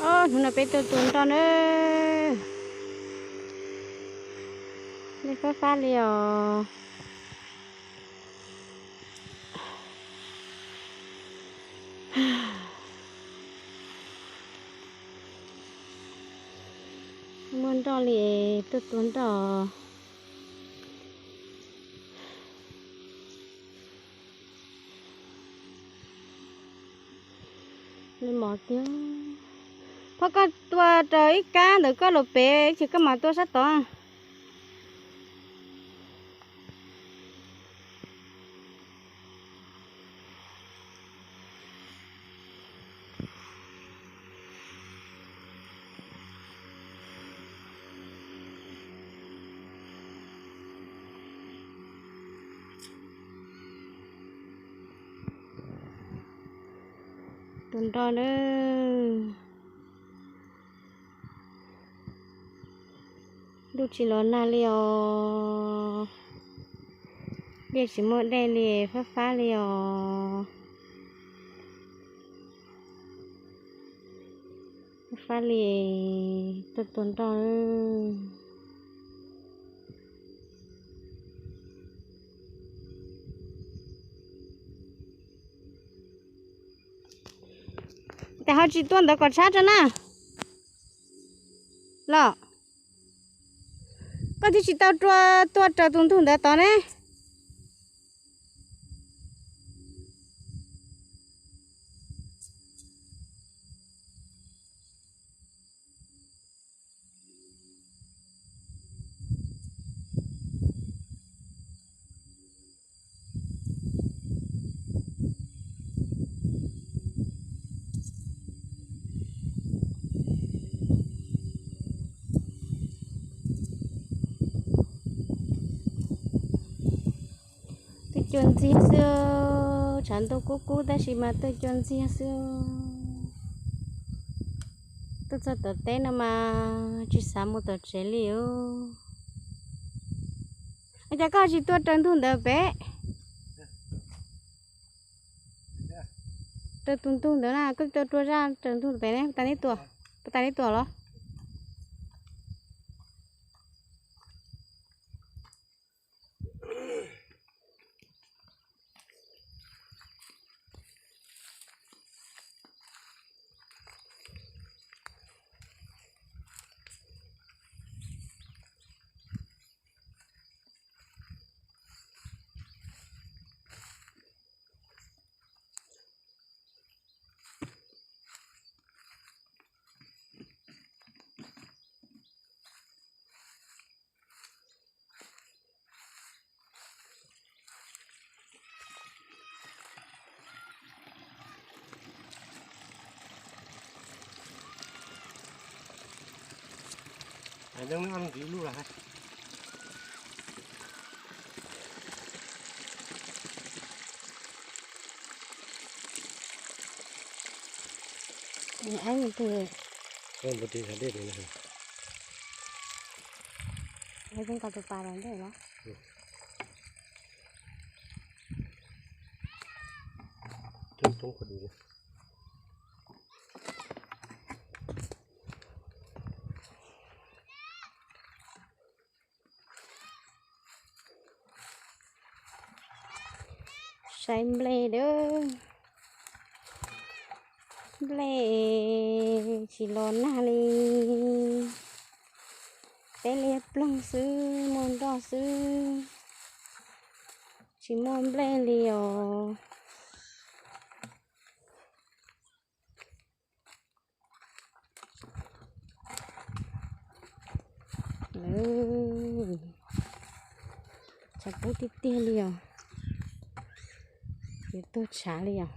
Hnub no peb tuaj tua nroj na. Dej fab fab li os. Muaj nroj li, tuaj tua nroj. Li mov tiag. Phauj, koj tua raws ib kab ntawd koj los pem ces koj mam tua sab tod. Tus nroj na. Ntuj tsis los nag li os. Liaj tsis muaj dej li, fab fab li os. Fab fab li, tuaj tua nroj. Tes ho tsis tua ntawd kom tshab tso na. Los, koj twb tsis tau tua, tua raws tus ntug ntawd tod ne. Twb cua ntxiag xwb, tshav ntuj kub kub tab sis mas twb cua ntxiag xwb. Tuaj txog tom teb no mas tsis xav mus tom tsev li os. Cas koj tsis tua raws ntug ntawd pem? Raws tus ntug ntawd na, koj tua tua zaj raws ntug pem ne, puas tas neb tuaj, puas tas neb tuaj los? Saib nplej a, nplej tsis los nag li. Teb liab ploog xwb, muaj nroj xwb, tsis muaj nplej li os. Tshav kub tiag tiag li os. Yuav tuag tshav li os.